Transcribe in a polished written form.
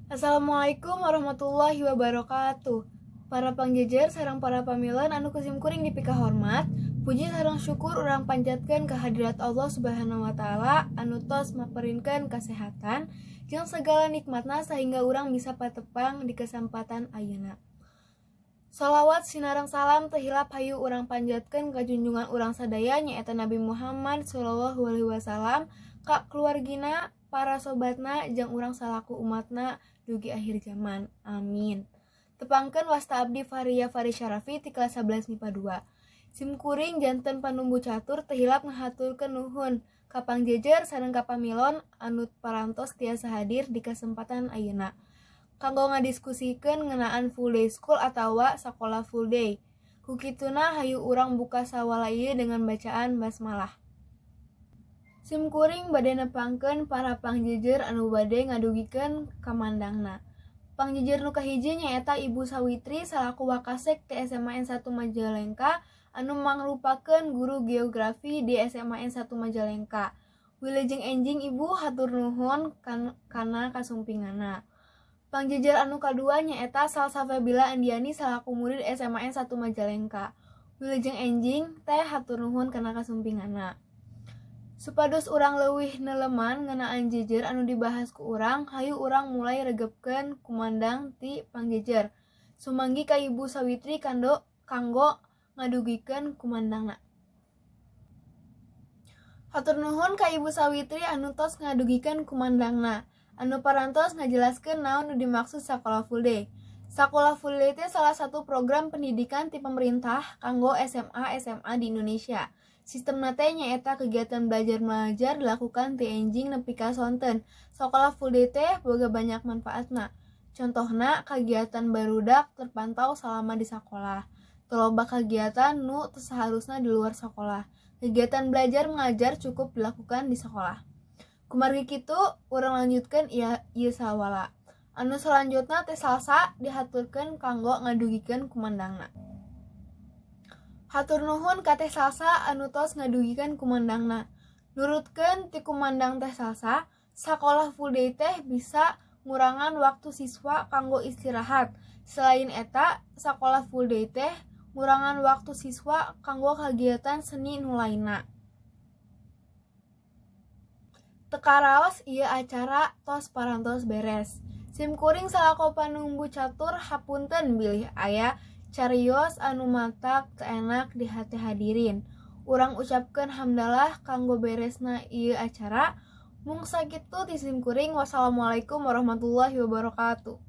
Assalamualaikum warahmatullahi wabarakatuh. Para pangjejer sareng para pamilon anu ku simkuring dipikahormat, puji sareng syukur urang panjatkeun kehadirat Allah Subhanahu wa taala anu tos maperinkeun kasehatan jeung segala nikmatna sehingga urang bisa patepang di kesempatan ayeuna. Salawat sinareng salam teu hilap hayu urang panjatkeun ka junjungan urang sadaya, nyaeta Nabi Muhammad sallallahu alaihi wasallam, ka keluargina, para sobatna, jeung urang salaku umatna dugi akhir zaman. Amin. Tepangkeun, wasta abdi Faria Faris Syarafi ti kelas 11 MIPA 2. Sim kuring janten panumbu catur, teu hilap ngahaturkeun nuhun ka pangjejer sareng ka pamilon anu parantos tiasa hadir di kesempatan ayeuna kanggo ngadiskusikeun ngeunaan full day school atawa sakola full day. Ku kituna, hayu urang buka sawala ieu dengan bacaan basmalah. Sim kuring bade nepangkeun para pangjejer anu bade ngadugikeun kamandangna. Pangjejer nu kahiji nyaeta Ibu Sawitri salaku Wakasek ti SMA N1 Majalengka anu mangrupakeun guru geografi di SMA N1 Majalengka. Wilujeng enjing, Ibu, hatur nuhun kana kasumpinganna. Pangjejer anu kadua nyaeta Salsabila Andiani salaku murid SMA N1 Majalengka. Wilujeng enjing, Teh, hatur nuhun kana kasumpinganna. Supados urang leuwih neleman ngeunaan jejer anu dibahas ku urang, hayu urang mulai regepkeun kumandang ti pangjejer. Sumanggi ka Ibu Sawitri kanggo ngadugikeun kumandangna. Hatur nuhun ka Ibu Sawitri anu tos ngadugikeun kumandangna anu parantos ngajelaskeun naon nu dimaksud sakola full day. Sakola full day teh salah satu program pendidikan ti pemerintah kanggo SMA SMA di Indonesia. Sistemna teh nyaeta kegiatan belajar mengajar dilakukan ti enjing nepi ka sonten. Sakola full day teh boga banyak manfaatna. Contohna, kagiatan barudak terpantau salama di sakolah. Teu loba kagiatan nu teu saharusna di luar sakolah. Kegiatan belajar mengajar cukup dilakukan di sekolah. Kumargi kitu, urang lanjutkeun ieu sawala. Anu salanjutna, Teh Salsa dihaturkeun kanggo ngadugikeun kumandangna. Hatur nuhun ka Teh Salsa anu tos ngadugikeun kumandangna. Nurutkeun ti kumandang Teh Salsa, sakolah full day teh bisa ngurangan waktu siswa kanggo istirahat. Selain eta, sakolah full day teh ngurangan waktu siswa kanggo kagiatan seni nu lainna. Teu karaos ieu acara tos parantos beres. Sim kuring salaku panumbu catur hapunten bilih aya carios anu matak teu enak di hate hadirin. Urang ucapkeun hamdalah kanggo beresna ieu acara. Mung sakitu ti sim kuring. Wassalamualaikum warahmatullahi wabarakatuh.